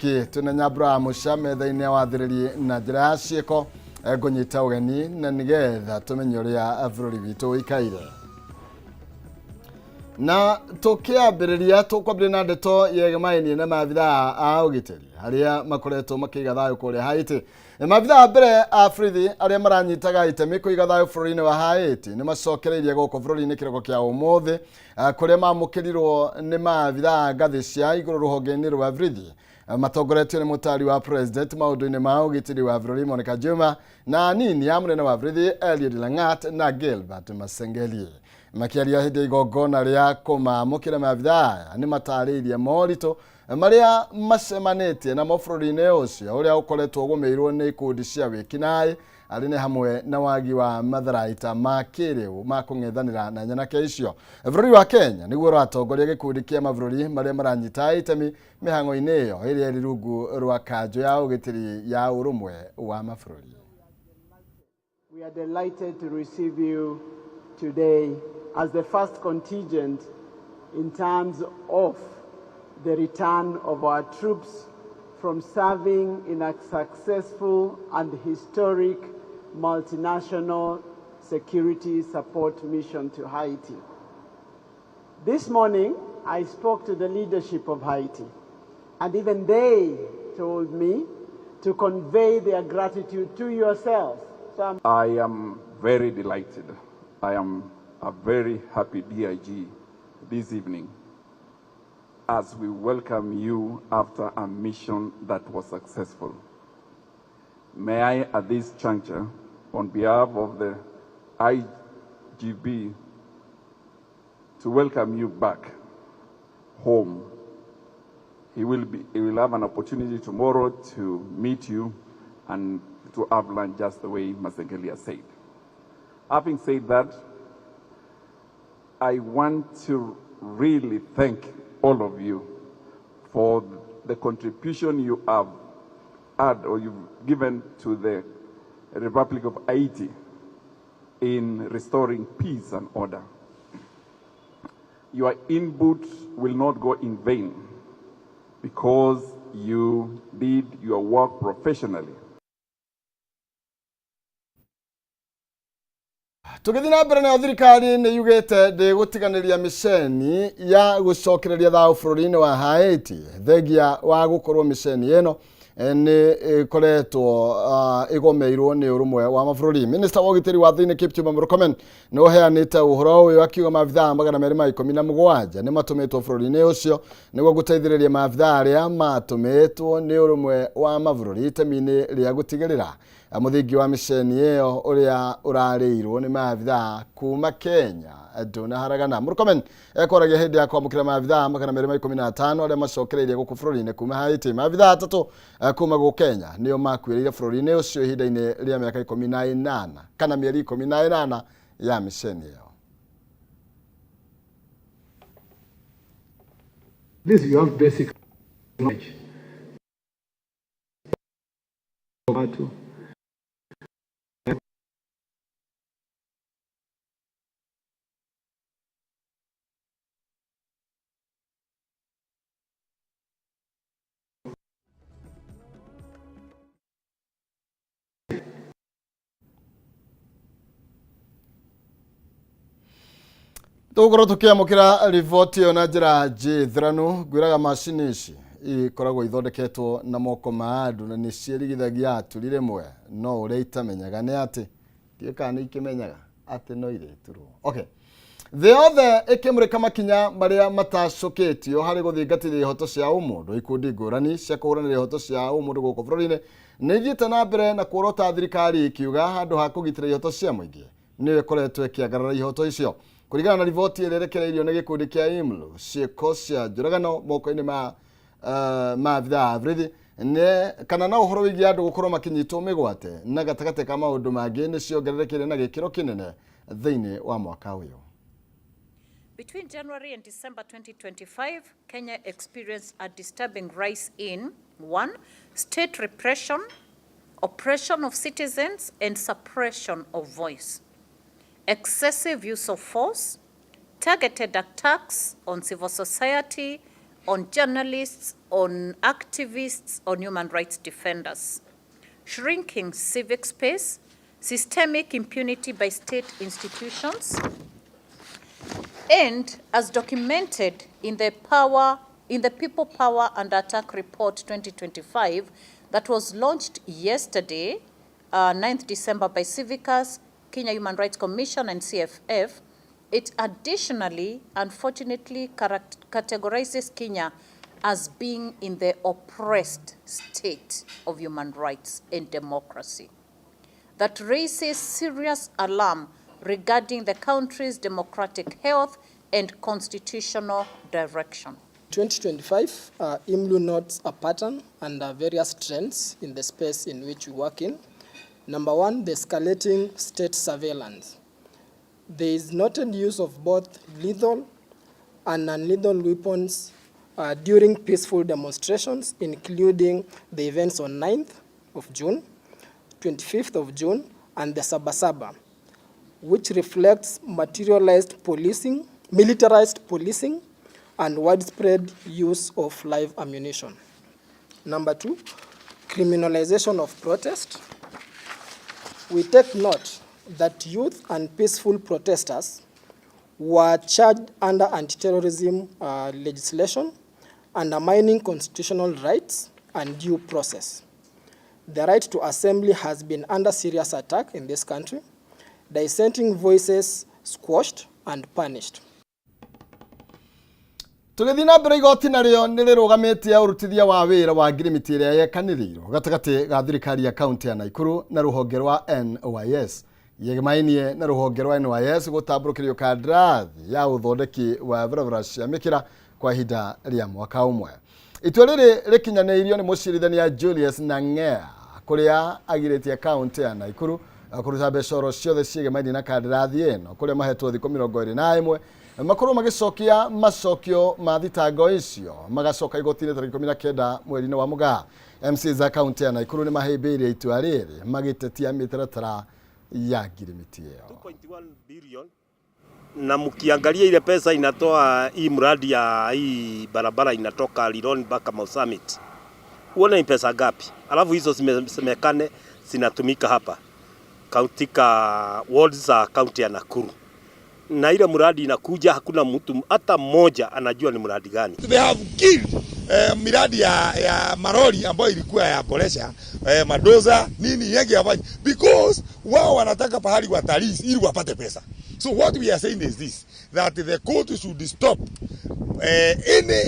wiki twĩna Nyambura wa Mũca metha-inĩ ya wathĩrĩri na njĩra ya ciĩko. Ngũnyita ũgeni na nĩgetha tũmenye ũrĩa bũrũri witũ ũikaire. Na tũkĩambĩrĩria tũkwambĩrĩria na ndeto yegemainie na maabithaa a ũgitĩri arĩa makoretwo makĩiga thayũ kũrĩa Haiti. Maabithaa a mbere a borithi arĩa maranyitaga itemi kũiga thayũ bũrũri-inĩ wa Haiti nĩ macokereirie gũkũ bũrũri-inĩ kĩroko kĩa ũmũthĩ kũrĩa mamũkĩrirwo nĩ maabithaa a ngathĩ cia igũrũ rũhonge-inĩ rwa borithi matongoretio nĩ mũtari wa president maũndũ-inĩ ma ũgitĩri wa bũrũri Monica Juma na anini a mũnene wa borithi Eliud Langat na Gilbert Masengeli. Makĩaria hĩndĩ ya igongona rĩa kũmamũkĩra maabithaa aya nĩ matarĩirie moritũ marĩa macemanĩtie namo bũrũri-inĩ ũcio ũrĩa ũkoretwo ũgũmĩirwo nĩ ikundi cia wĩkinaĩ arĩ nĩ hamwe na wagi wa matharaita ma kĩrĩu ma kũng'ethanĩra na nyanake icio. Bũrũri wa Kenya nĩguo ũratongoria gĩkundi kĩa mabũrũri marĩa maranyita itemi mĩhang'o-inĩ ĩyo ĩrĩa ĩrĩ rungu rwa kanjũ ya ũgitĩri ya ũrũmwe wa mabũrũri. We are delighted to receive you today as the first contingent in terms of the return of our troops from serving in a successful and historic multinational security support mission to Haiti. This morning, I spoke to the leadership of Haiti, and even they told me to convey their gratitude to yourselves. So I am very delighted. I am a very happy DIG this evening as we welcome you after a mission that was successful. May I, at this juncture, on behalf of the IGB, to welcome you back home. He will have an opportunity tomorrow to meet you and to have lunch just the way Masengeli has said. Having said that, I want to really thank all of you for the contribution you have had or you've given to the Republic of Haiti in restoring peace and order. Your input will not go in vain because you did your work professionally. Tũgĩthiĩ na mbere nayo thirikari nĩ yugĩte ndĩgũtiganĩria mĩceni ya gũcokereria thayũ bũrũri-inĩ wa Haiti thengia wa gũkorwo mĩceni ĩno nĩ ĩkoretwo ĩgomeirwo nĩ ũrũmwe wa mabũrũri. Minista wa ũgitĩri wa thĩinĩ Kipchumba Murkomen nĩ ũheanĩte ũhoro ũyũ akiuga maabithaa 217 nĩ matũmĩtwo bũrũri-inĩ ũcio nĩguo gũteithĩrĩria maabithaa arĩa matũmĩtwo nĩ ũrũmwe wa mabũrũri itemi-inĩ rĩa gũtigĩrĩra mũthingi wa mĩceni ĩyo ũrĩa ũrarĩirwo nĩ maabithaa kuma Kenya ndũnaharagana. Murkomen ekwaragia hĩndĩ ya kwamũkĩra maabithaa 215 arĩa macokereirie gũkũ bũrũri-inĩ kuma Haiti. Maabithaa atatũ kuma gũkũ Kenya nĩo makuĩrĩire bũrũri-inĩ ũcio ihinda-inĩ rĩa mĩaka 18 kana mĩeri 18 ya mĩceni ĩyo. This you have basic knowledge. Watu Tũgũkorwo tũkĩamũkĩra riboti ĩyo na njĩra njĩthĩranu. Ngwĩraga macini ici ikoragwo ithondeketwo na moko ma andũ na nĩ ciĩrigithagia aturi rĩmwe, no ũrĩa itamenyaga nĩ atĩ ndiũĩ kana nĩ ikĩmenyaga atĩ no irĩturwo. Okay. Thĩ yothe ĩkĩmũrĩka makinya marĩa matacũkĩtio harĩ gũthingatithia ihoto cia ũmũndũ, ikundi ngũrani cia kũhũranĩra ihoto cia ũmũndũ gũkũ bũrũri-inĩ nĩ ithiĩte na mbere na kuorota thirikari ikiuga handũ ha kũgitĩra ihoto cia mũingĩ nĩyo ĩkoretwo ĩkĩagarara ihoto icio. Kũringana na riboti ĩrĩa ĩrekereirio nĩ gĩkundi kĩa IMLU, ciĩko cia njũragano moko-inĩ ma maabithaa a borithi nĩ kana na ũhoro wĩgiĩ andũ gũkorwo makĩnyitwo mĩgwate na gatagatĩ ka maũndũ mangĩ nĩ ciongererekeire na gĩkĩro kĩnene thĩinĩ wa mwaka ũyũ. Between January and December 2025, Kenya experienced a disturbing rise in 1. State repression, oppression of citizens, and suppression of voice, excessive use of force, targeted attacks on civil society, on journalists, on activists, on human rights defenders, shrinking civic space, systemic impunity by state institutions, and as documented in the Power in the People Power Under Attack Report 2025 that was launched yesterday, 9th December by Civicus, Kenya Human Rights Commission, and CFF, it additionally, unfortunately, categorizes Kenya as being in the oppressed state of human rights and democracy. That raises serious alarm regarding the country's democratic health and constitutional direction. 2025, IMLU notes a pattern and various trends in the space in which we work in. Number one, the escalating state surveillance. There is noted use of both lethal and non-lethal weapons during peaceful demonstrations, including the events on 9th of June, 25th of June, and the Sabasaba, which reflects materialized policing, militarized policing, and widespread use of live ammunition. Number two, criminalization of protest. We take note that youth and peaceful protesters were charged under anti-terrorism legislation, undermining constitutional rights and due process. The right to assembly has been under serious attack in this country, dissenting voices squashed and punished. Tũgĩthiĩ na mbere, igoti narĩo nĩ rĩrũgamĩtie ũrutithia wa wĩra wa ngirimiti ĩrĩa yekanĩrĩirwo gatagatĩ ga thirikari ya kaunti ya Nakuru na rũhonge rwa NYS, yegemainie na rũhonge rwa NYS gũtambũrũkĩrio kandarathi ya ũthondeki wa barabara cia mĩkĩra kwa ihinda rĩa mwaka ũmwe. Itua rĩrĩ rĩkinyanĩirio nĩ mũcirithania Julius Nang'ea, kũrĩa agirĩtie kaunti ya Nakuru kũruta mbeca oro ciothe ciĩgemainie na kandarathi ĩno, kũrĩa mahetwo thikũ 21 makorwo magĩcokia macokio ma thitango icio, magacoka igoti-inĩ tarĩki 19 mweri-inĩ wa Mũgaa. MCAs a kaunti ya Nakuru nĩ mahĩmbĩirie itua rĩrĩ, magĩtetia mĩtaratara ya ngirimiti ĩyo. 2.1 billion, na mkiangalia ile pesa inatoa hii mradi ya hii barabara inatoka Rironi mpaka Mau Summit, uone ni pesa ngapi? Alafu hizo zimesemekane zinatumika hapa katika wards za kaunti ya Nakuru, na ile mradi inakuja, hakuna mtu hata mmoja anajua ni mradi gani. They have killed miradi ya maroli ambayo ilikuwa ya boresha madoza nini yenge yafanye because wao wanataka pahali watalii ili wapate pesa. So what we are saying is this, that the court should stop any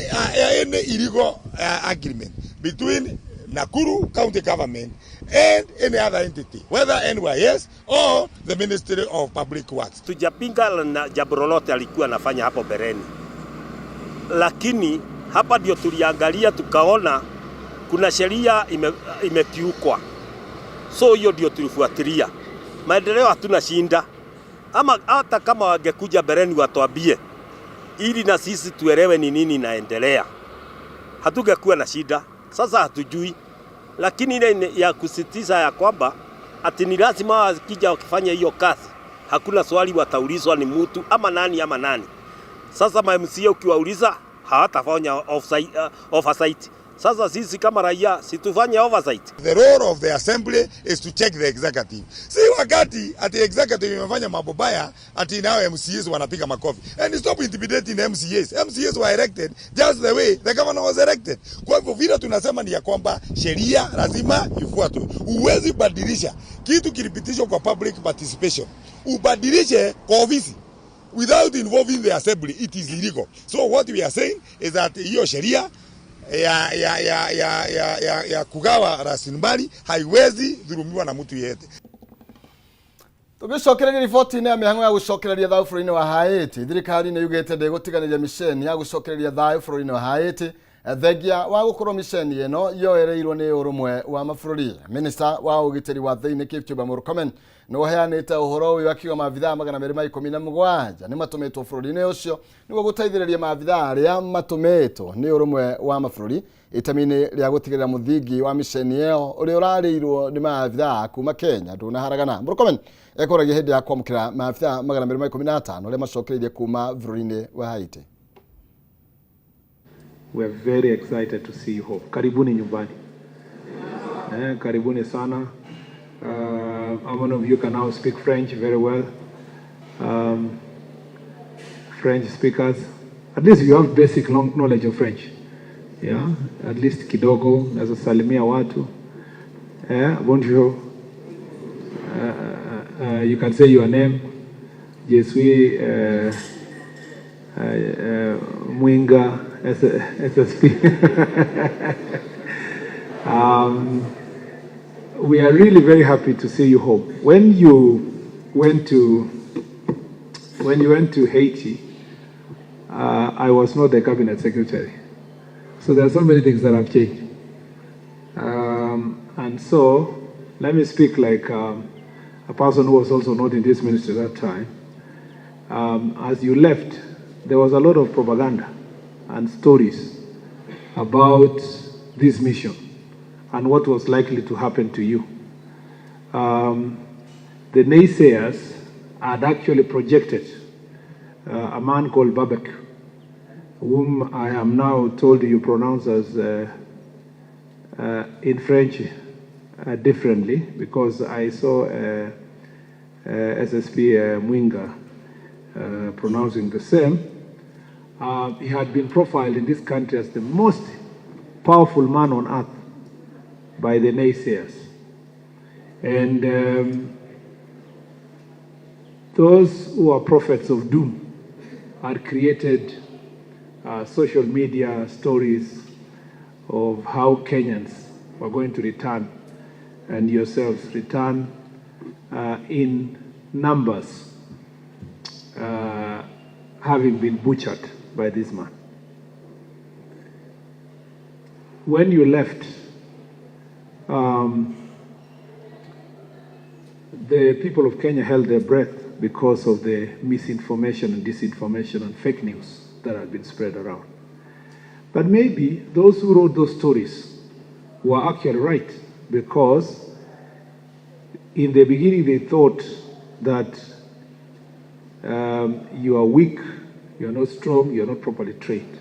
illegal agreement between Nakuru County Government and any other entity, whether NYS or the Ministry of Public Works. Tujapinga na jambo lolote alikuwa anafanya hapo mbeleni, lakini hapa ndio tuliangalia tukaona kuna sheria imekiukwa, so hiyo ndio tulifuatilia. Maendeleo hatuna shinda, ama hata kama wangekuja mbeleni watuambie ili na sisi tuelewe ni nini inaendelea, hatungekuwa na shida. Sasa hatujui, lakini ile ya kusitiza ya kwamba ati ni lazima wakija wakifanya hiyo kazi, hakuna swali wataulizwa ni mtu ama nani ama nani. Sasa ma MCA ukiwauliza hawatafanya oversight. Sasa sisi kama raia situfanye oversight. The role of the assembly is to check the executive. Si wakati ati executive imefanya mambo baya ati nao MCAs wanapiga makofi. And stop intimidating MCAs. MCAs were elected just the way the governor was elected. Kwa hivyo vile tunasema ni ya kwamba sheria lazima ifuatwe. Huwezi badilisha kitu kilipitishwa kwa public participation, ubadilishe kwa ofisi without involving the assembly, it is illegal. So what we are saying is that hiyo sheria ya kugawa rasilimali haiwezi dhulumiwa na mtu yeyote. Tũgĩcokereria riboti-inĩ ya mĩhang'o ya gũcokereria thayũ bũrũri-inĩ wa Haiti, thirikari nĩ yugĩte ndĩgũtiganĩria miceni ya gũcokereria thayũ bũrũri-inĩ wa Haiti, thengia wa gũkorwo miceni ĩno yoereirwo nĩ ũrũmwe wa mabũrũri. Minista wa ũgitĩri wa thĩinĩ Kipchumba Murkomen nĩ ũheanĩte ũhoro ũyũ akiuga maabithaa 217 nĩ matũmĩtwo bũrũri-inĩ ũcio nĩguo gũteithĩrĩria maabithaa arĩa matũmĩtwo nĩ ũrũmwe wa mabũrũri itemi-inĩ rĩa gũtigĩrĩra mũthingi wa miceni ĩyo ũrĩa ũrarĩirwo nĩ maabithaa kuma Kenya ndũnaharagana. Murkomen ekũragia hĩndĩ ya kwamũkĩra maabithaa 215 arĩa macokereirie kuma bũrũri-inĩ wa Haiti. We are very excited to see you home. Karibuni nyumbani. Karibuni sana. How many of you can now speak French very well? French speakers. At least you have basic long knowledge of French. Yeah, at least kidogo, naweza salimia watu. Bonjour. You can say your name. Je suis Mwinga SSP. We are really very happy to see you home. When you went to Haiti, I was not the cabinet secretary. So there are so many things that have changed. And so let me speak like a person who was also not in this ministry at that time. As you left, there was a lot of propaganda and stories about this mission and what was likely to happen to you. The naysayers had actually projected a man called Barbecue, whom I am now told you pronounce as in French differently, because I saw SSP Mwinga pronouncing the same. He had been profiled in this country as the most powerful man on earth by the naysayers. And those who are prophets of doom had created social media stories of how Kenyans were going to return and yourselves return in numbers, having been butchered by this man. When you left, the people of Kenya held their breath because of the misinformation and disinformation and fake news that had been spread around. But maybe those who wrote those stories were actually right, because in the beginning they thought that you are weak, you are not strong, you are not properly trained.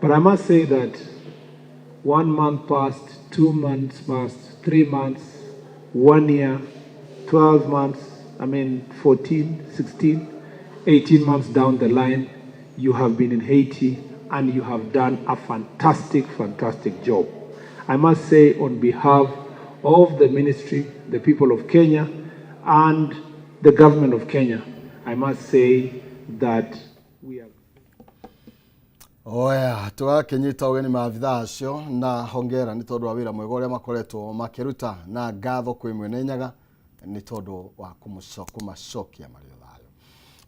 But I must say that 1 month passed, 2 months passed, 3 months, 1 year, 12 months, I mean 14, 16, 18 months down the line, you have been in Haiti and you have done a fantastic, fantastic job. I must say, on behalf of the ministry, the people of Kenya, and the government of Kenya, I must say that we are. Oya, tũgakĩnyita ũgeni maabithaa acio na hongera nĩ tondũ wa wĩra mwega ũrĩa makoretwo makĩruta, na ngatho kwĩ Mwene Nyaga nĩ tondũ wa kũmacokia marĩ o thayũ.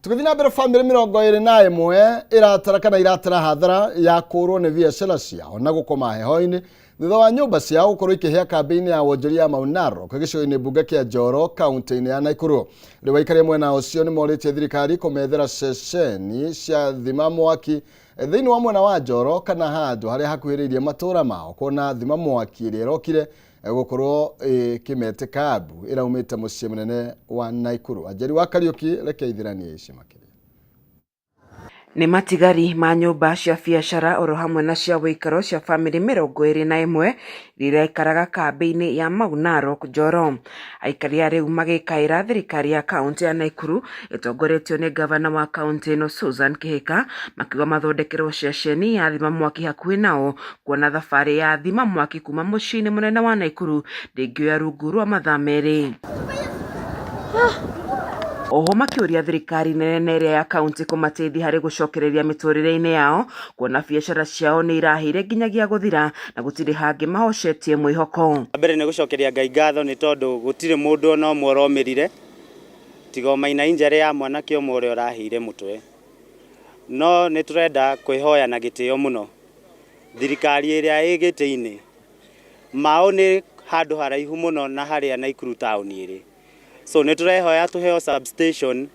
Tũgĩthiĩ na mbere, bamĩrĩ 21 ĩratara kana iratara hathara ya kũrwo nĩ biacara ciao na gũkoma heho-inĩ thutha wa nyũmba ciao gũkorwo ikĩhĩa kambĩ-inĩ ya wonjoria ya Mau Narok gĩcigo-inĩ mbunge kĩa Njoro, kaunti-inĩ ya Nakuru. Rĩu aikari a mwena ũcio nĩ morĩtie thirikari kũmethera ceceni cia thima mwaki thĩinĩ wa mwena wa Njoro kana handũ harĩa hakuhĩrĩirie matũũra mao, kuona thima mwaki ĩrĩa ĩrokire gũkorwo ĩkĩmetĩka mbu ĩraumĩte mũciĩ mũnene wa Nakuru. Anjeri wa Kariũki, reke ithiranie ici makĩria. Nĩ matigari ma nyũmba cia biacara oro hamwe na cia ũikaro cia bamĩrĩ 21 iria iraikaraga kambĩ-inĩ ya Mau Narok, Njoro. Aikari a rĩu magĩkaĩra thirikari ya kaunti ya Nakuru ĩtongoretio nĩ ngavana wa kaunti ĩno Susan Kihika, makiuga mathondekerwo ceceni ya thima mwaki hakuhĩ nao, kuona thabarĩ ya thima mwaki kuma mũciĩ-inĩ mũnene wa Nakuru ndĩngĩoya rungu rwa mathaa 2. Oho makĩũria thirikari nene na ĩrĩa ya kaunti kũmateithia harĩ gũcokereria mĩtũrĩre-inĩ yao, kuona biacara ciao nĩ irahĩire nginyagia gũthira na gũtirĩ hangĩ mahocetie mwĩhoko. Mbere nĩ gũcokeria Ngai ngatho nĩ tondũ gũtirĩ mũndũ ona ũmwe ũromĩrire tiga o maina injury ya mwanake ũmwe ũrĩa ũrahĩire mũtwe. No nĩ tũrenda kwĩhoya na gĩtĩo mũno thirikari ĩrĩa ĩ gĩtĩ-inĩ. Mao nĩ handũ haraihu mũno na harĩa Nakuru town ĩrĩ, so nĩ tũrehoya tũheo substation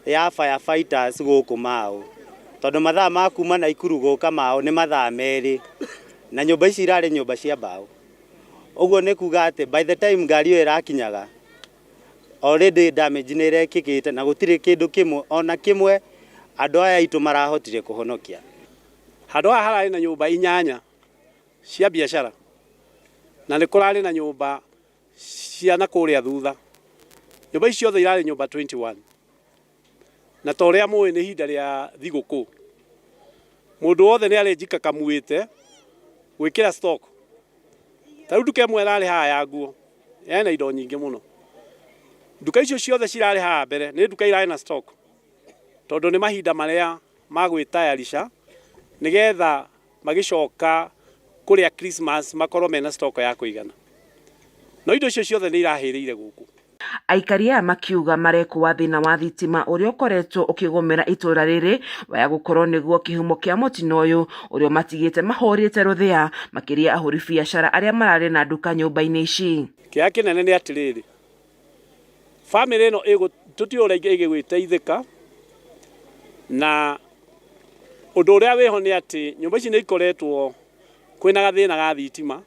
ya firefighters gũkũ Mao, tondũ mathaa ma kuma Nakuru gũka Mao nĩ mathaa 2, na nyũmba ici irarĩ nyũmba cia mbaũ. Ũguo nĩ kuga atĩ by the time ngari ĩyo ĩrakinyaga, already damage nĩ ĩrekĩkĩte na gũtirĩ kĩndũ kĩmwe ona kĩmwe andũ aya aitũ marahotire kũhonokia. Handũ haha hararĩ na nyũmba inyanya cia biacara na nĩ kũrarĩ na nyũmba cia na kũrĩa thutha. Nyũmba ici ciothe irarĩ nyũmba 21. Na ta ũrĩa mũĩ nĩ ihinda rĩa thigũkũ. Mũndũ wothe nĩ arĩjikakamuĩte gwĩkĩra stock. Ta rĩu nduka ĩmwe ĩrarĩ haha ya nguo ena indo nyingĩ mũno. Nduka icio ciothe cirarĩ haha mbere nĩ nduka irarĩ na stock tondũ nĩ mahinda marĩa ma gwĩtayarisha nĩgetha magĩcoka kũrĩa Christmas makorwo mena stock ya kũigana. No indo icio ciothe nĩ irahĩrĩire gũkũ. Aikari aya makiuga marekũa thĩna wa thitima ũrĩa ũkoretwo ũkĩgũmĩra itũra rĩrĩ waya gũkorwo nĩguo kĩhumo kĩa mũtino ũyũ ũrĩa ũmatigĩte mahũrĩte rũthĩa makĩria ahũri biacara arĩa mararĩ na nduka nyũmba-inĩ ici. Kĩeha kĩnene nĩ atĩrĩrĩ, bamĩrĩ ĩno tũtiũĩ ũrĩa ĩgũgĩteithĩka, na ũndũ ũrĩa wĩho nĩ atĩ nyũmba ici nĩ ikoretwo kwĩna gathĩna ga thitima,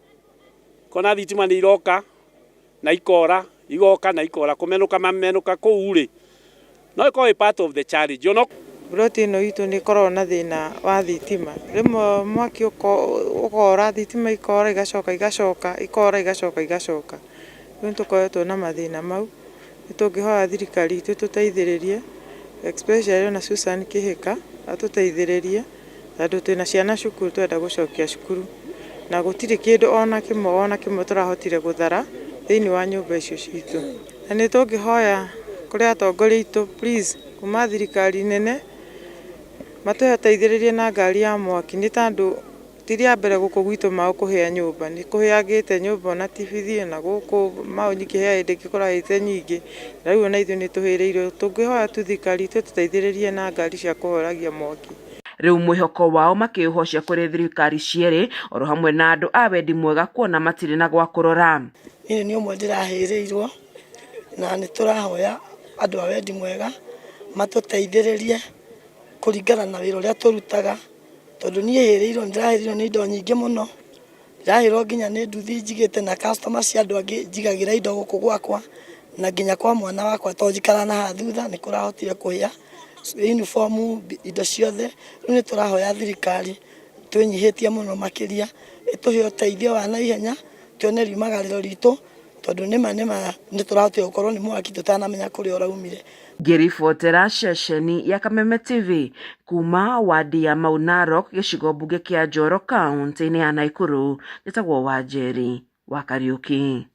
kona thitima nĩ iroka na ikora, igoka na ikora, kũmenũka mamenũka kũu rĩ, no ĩkorwo ĩ part of the challenge. Ono Mburoti ĩno itũ nĩ ĩkoragwo na thĩna wa thitima, rĩmwe mwaki ũkora, thitima ikora igacoka igacoka, ikora igacoka igacoka. Rĩu nĩ tũkoretwo na mathĩna mau, nĩ tũngĩhoya thirikari itũ ĩtũteithĩrĩrie, especially ona Susan Kĩhĩka atũteithĩrĩrie, tondũ twĩna ciana cukuru tũrenda gũcokia cukuru, na gũtirĩ kĩndũ ona kĩmwe ona kĩmwe tũrahotire gũthara thĩinĩ wa nyũmba icio citũ. Na nĩ tũngĩhoya kũrĩ atongoria aitũ, please, kuma thirikari nene matũteithĩrĩrie na ngari ya mwaki, nĩ tondũ ti rĩa mbere gũkũ gwitũ Mau kũhĩa nyũmba, nĩ kũhĩangĩte nyũmba ona Tibithi ona gũkũ Mau nyingĩ he hĩndĩ ĩngĩ kũrahĩte nyingĩ, na rĩu ona ithuĩ nĩ tũhĩrĩirwo. Tũngĩhoya tu thirikari itũ ĩtũteithĩrĩrie na ngari cia kũhoragia mwaki. Rĩu mwĩhoko wao makĩũhocia kũrĩ thirikari cierĩ oro hamwe na andũ a wendi mwega kuona matirĩ na gwa kũrora. Niĩ nĩ ũmwe ndĩrahĩrĩirwo na nĩ tũrahoya andũ a wendi mwega matũteithĩrĩrie kũringana na wĩra ũrĩa tũrutaga, tondũ niĩ hĩrĩirwo nĩ ndĩrahĩrĩirwo nĩ indo nyingĩ mũno, ndĩrahĩrwo nginya nĩ nduthi njigĩte na customer cia andũ angĩ njigagĩra indo gũkũ gwakwa na nginya kwa mwana wakwa tondũ njikaraga na haha thutha nĩ kũrahotire kũhĩa uniform indo ciothe. Rĩu nĩ tũrahoya thirikari twĩnyihĩtie mũno makĩria ĩtũhe ũteithio wa naihenya tuone riumagarĩro ritũ, tondũ nĩma nĩma nĩ tũrahotire gũkorwo nĩ mwaki tũtanamenya kũrĩa ũraumire. Ngĩribotera ceceni ya Kameme TV kuma wadi ya Mau Narok gĩcigo mbunge kĩa Njoro kaunti-inĩ ya Naikuru, njĩtagwo Wanjeri wa Kariũki.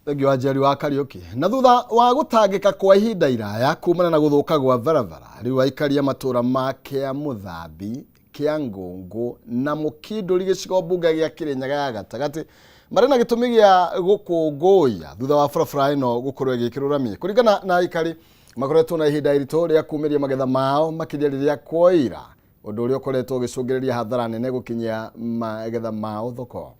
Thengiũ Wanjeri wa Kariũki. Na thutha wa gũtangĩka kwa ihinda iraya kumana na gũthũka gwa barabara, rĩu aikari a matũra ma Kĩamũthambi, Kĩangũngũ na Mũkindũri gĩcigo mbunge gĩa Kĩrĩnyaga ya gatagatĩ marĩ na gĩtũmi gĩa gũkũngũiya thutha wa barabara ĩno gũkorwo ĩgĩkĩrwo rami. Kũringana na aikari, makoretwo na ihinda iritũ rĩa kumĩria magetha mao makĩria rĩrĩa kwoira, ũndũ ũrĩa ũkoretwo ũgĩcũngĩrĩria hathara nene gũkinyia magetha mao thoko.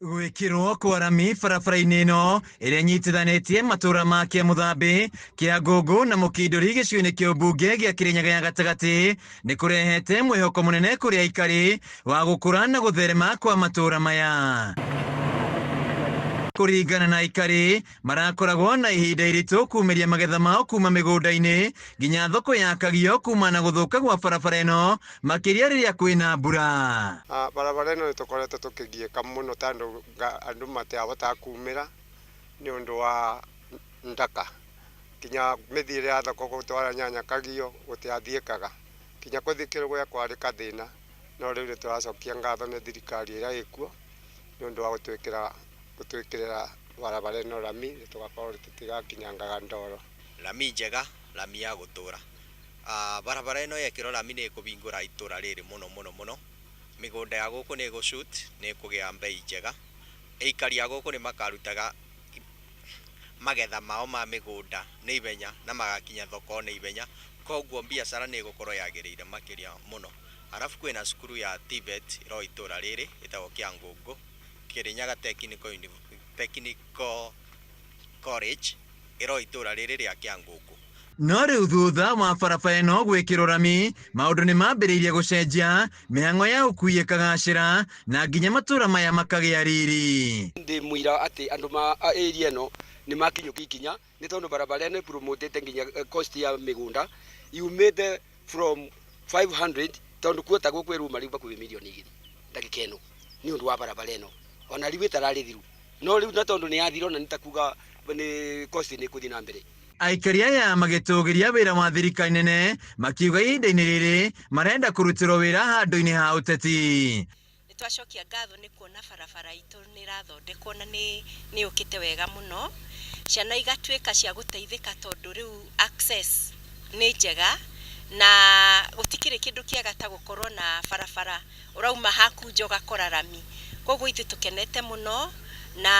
Gwĩkĩrwo kwa rami barabara-inĩ ĩno ĩrĩa ĩnyitithanĩtie matũũra ma Kĩamũthambi, Kĩangũngũ na Mũkindũri gĩcigo-inĩ kĩa ũmbunge gĩa Kĩrĩnyaga ya gatagatĩ nĩ kũrehete mwĩhoko mũnene kũrĩ aikari wa gũkũra na gũtherema kwa matũũra maya. Kũringana na aikari, marakoragwo na ihinda iritũ kumĩria magetha mao kuma mĩgũnda-inĩ nginya thoko ya Kagio kuma na gũthũka gwa barabara ĩno makĩria rĩrĩa kwĩna mbura. Barabara ĩno nĩ tũkoretwo tũkĩgiĩka mũno tondũ andũ matiahotaga kumĩra nĩ ũndũ wa ndaka, nginya mĩthiĩre ya thoko gũtwara nyanya Kagio gũtiathiĩkaga, nginya gũthiĩ Kĩrũgũya kwarĩ gathĩna, no rĩu nĩ tũracokia ngatho nĩ thirikari ĩrĩa ĩkuo nĩ ũndũ wa gũtwĩkĩrĩra barabara ĩno rami tũgakorwo tũtigakinyangaga ndoro. Rami njega, rami ya gũtũra. Barabara ĩno yekĩrwo rami nĩ ĩkũhingũra itũra rĩrĩ mũno mũno mũno. Mĩgũnda ya gũkũ nĩ ĩgũ-shoot, nĩ ĩkũgĩa mbei njega. Aikari a gũkũ nĩ makarutaga magetha mao ma mĩgũnda na ihenya na magakinya thoko na ihenya, koguo biacara nĩ ĩgũkorwo yagĩrĩire makĩria mũno. Arabu kwĩna cukuru ya TVET ĩro itũra rĩrĩ ĩtagwo Kĩangũngũ, Kĩrĩnyaga Technical College ĩro itũra rĩrĩ rĩa Kĩangũngũ. No rĩu thutha wa barabara ĩno gwĩkĩrwo rami, maũndũ nĩ mambĩrĩirie gũcenjia, mĩhang'o ya ũkuui ĩkagacĩra na nginya matũra maya makagĩa riri. Ndĩ mũira atĩ andũ ma area ĩno nĩ makinyũkia ikinya nĩ tondũ barabara ĩno ĩpromotete nginya cost ya mĩgũnda. Yumĩte from 500 tondũ kuotagwo kwĩ ruma rĩu bakuhĩ mirioni 2 ndagĩka ĩno nĩ ũndũ wa barabara ĩno, ona rĩu ĩtararĩ thiru, no rĩu na tondũ nĩ yathira, ona nĩ ta kuga nĩ cost nĩ ĩkũthiĩ na mbere. Aikari aya magĩtũgĩria wĩra wa thirikari nene, makiuga ihinda-inĩ rĩrĩ marenda kũrutĩrwo wĩra handũ-inĩ ha ũteti. Nĩ twacokia ngatho nĩ kuona barabara itũ nĩ ĩrathondekwo na nĩ yũkĩte wega mũno, ciana igatuĩka cia gũteithĩka tondũ rĩu access nĩ njega, na gũtikĩrĩ kĩndũ kĩega ta gũkorwo na barabara ũrauma haku nja ũgakora rami. Koguo ithuĩ tũkenete mũno, na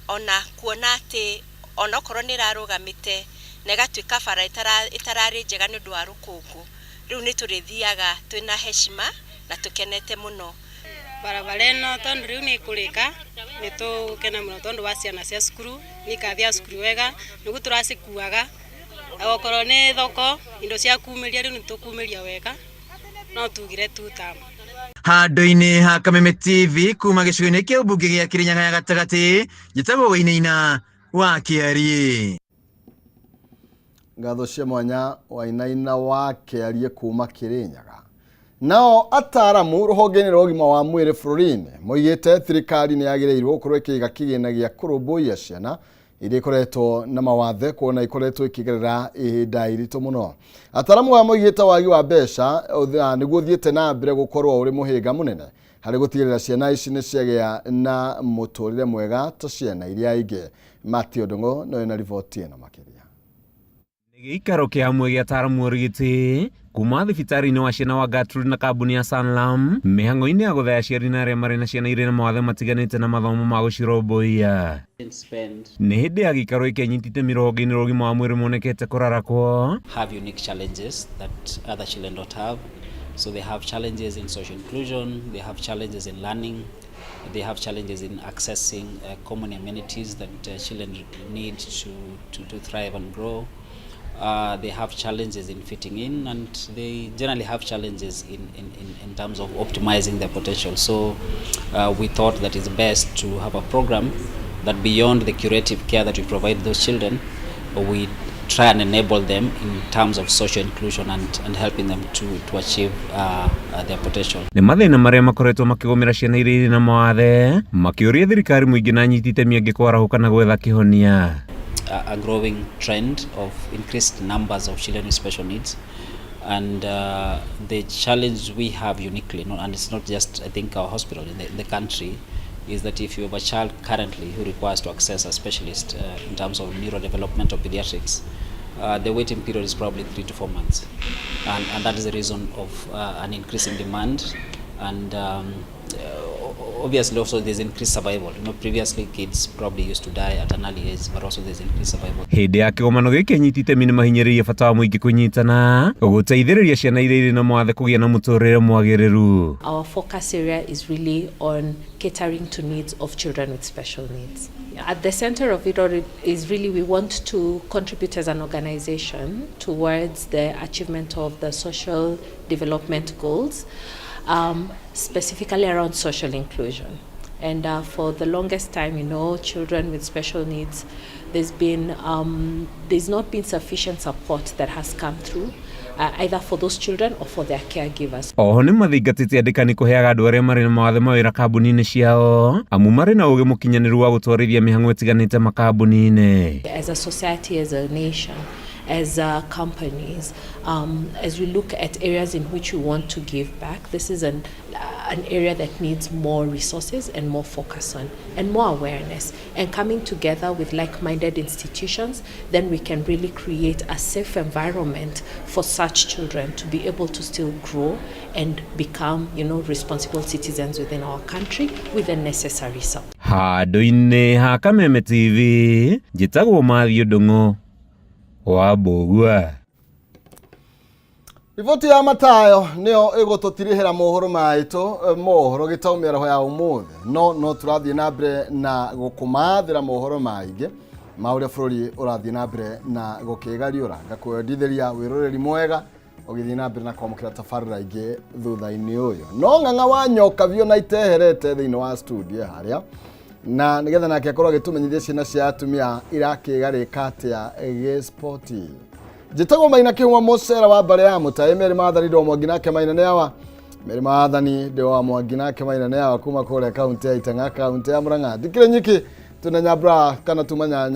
ona kuona atĩ onokorwo nĩ ĩrarũgamĩte na ĩgatuĩka bara ĩtararĩ njega nĩ ũndũ wa rũkũngũ, rĩu nĩ tũrĩthiaga twĩna heshima na tũkenete mũno. Barabara ĩno tondũ rĩu nĩ ĩkũrĩka, nĩ tũgũkena mũno tondũ wa ciana cia cukuru nĩ ikathiaga cukuru wega nĩguo tũracikuaga, na okorwo nĩ thoko indo cia kumĩria rĩu nĩ tũkumĩria wega, no tugire tu tamu. Handũ-inĩ ha Kameme TV kuma gĩcigo-inĩ kĩa ũmbunge gĩa Kĩrĩnyaga ya gatagatĩ, njĩtagwo Wainaina wa Kĩariĩ. Ngatho cia mwanya Wainaina wa Kĩariĩ kuma Kĩrĩnyaga. Nao ataramu rũhonge-inĩ rwa ũgima wa mwĩrĩ bũrũri-inĩ moigĩte thirikari nĩ yagĩrĩirwo gũkorwo ĩkĩiga kĩgĩna gĩa kũrũmbũiya ciana iria ikoretwo na mawathe, kuona ikoretwo ikĩgerera ihinda iritũ mũno. Ataramu aya moigĩte wagi wa mbeca nĩguo ũthiĩte na mbere gũkorwo ũrĩ mũhĩnga mũnene harĩ gũtigĩrĩra ciana ici nĩ ciagĩa na mũtũrĩre mwega ta ciana iria ingĩ. Matthew Ndung'u nĩwe na riboti ĩno makĩria. Nĩ gĩikaro kĩa hamwe gĩa ataramu ũrigiti kuma thibitarĩ-inĩ wa ciana wa Gertrude na kambuni ya Sanlam mĩhang'o-inĩ ya gũthaya aciari na arĩa marĩ na ciana irĩ na mawathe matiganĩte na mathomo ma gũcirũmbũiya. Nĩ hĩndĩ ya gĩikaro gĩkĩ anyiti itemi rũhonge-inĩ rwa ũgima wa mwĩrĩ monekete kũrarakwo. Have unique challenges that other children don't have. So they have challenges in social inclusion, they have challenges in learning, they have challenges in accessing common amenities that children need to thrive and grow. They have challenges in fitting in, and they generally have challenges in terms of optimizing their potential. So we thought that it's best to have a program that beyond the curative care that we provide those children, we try and enable them in terms of social inclusion and helping them to achieve their potential. Nĩ mathĩna marĩa makoretwo makĩgũmĩra ciana iria irĩ na mawathe, makĩũria thirikari, mũingĩ na anyiti itemi angĩ kwarahũka na gwetha kĩhonia. A growing trend of increased numbers of children with special needs. And the challenge we have uniquely, no, and it's not just, I think, our hospital in the country, is that if you have a child currently who requires to access a specialist in terms of neurodevelopmental pediatrics, the waiting period is probably 3 to 4 months. And that is the reason of an increasing demand. And obviously also there's increased survival. Previously kids probably used to die at an early age, but also there's increased survival. Hĩndĩ ya kĩgomano gĩkĩ, anyiti itemi nĩ mahinyĩrĩirie bata wa mũingĩ kũnyitana gũteithĩrĩria ciana iria irĩ na mawathe kũgĩa na mũtũrĩre mwagĩrĩru. Our focus area is really on catering to needs of children with special needs. At the center of it all is really we want to contribute as an organization towards the achievement of the social development goals, specifically around social inclusion. And for the longest time, children with special needs, there's not been sufficient support that has come through, either for those children or for their caregivers. Oho nĩ mathingatĩte andĩkani kũheaga andũ arĩa marĩ na mawathe mawĩra kambuni-inĩ ciao, amu marĩ na ũgĩ mũkinyanĩru wa gũtwarithia mĩhang'o ĩtiganĩte makambuni-inĩ. As a society, as a nation, as companies, as we look at areas in which we want to give back, this is an area that needs more resources and more focus on and more awareness. And coming together with like minded institutions, then we can really create a safe environment for such children to be able to still grow and become responsible citizens within our country with the necessary support. Handũ-inĩ ha Kameme TV, njĩtagwo Mathiũ Ndung'u wa Mbũgua. Riboti ya Matayo nĩyo ĩgũtũtirihĩra mohoro maitũ, mohoro gĩtaũ mĩaraho ya ũmũthĩ, no no tũrathiĩ na mbere na gũkũmathĩra mohoro maingĩ ma ũrĩa bũrũri ũrathiĩ na mbere na gũkĩgariũra. Ngakwendithĩria wĩroreri mwega ũgĩthiĩ na mbere na kwamũkĩra tabarĩra ingĩ thutha-inĩ ũyũ. No Ng'ang'a wa Nyoka biũ na iteherete thĩinĩ wa studio harĩa, na nĩgetha nake akorwo agĩtũmenyithia ciana cia atumia irakĩgarĩka atĩa gĩspoti. Njĩtagwo Maina Kĩhuma Mũcera wa mbarĩ ya Mũtaĩ. Mary Mathani ndĩ wa Mwangi nake Maina nĩ awa. Mary Mathani ndĩ wa Mwangi nake Maina nĩ awa kuma kũrĩa kaunti ya Itang'a, kaunti ya Murang'a. Ndikĩrĩ nyiki, twĩna Nyambura kana tuma nyanya.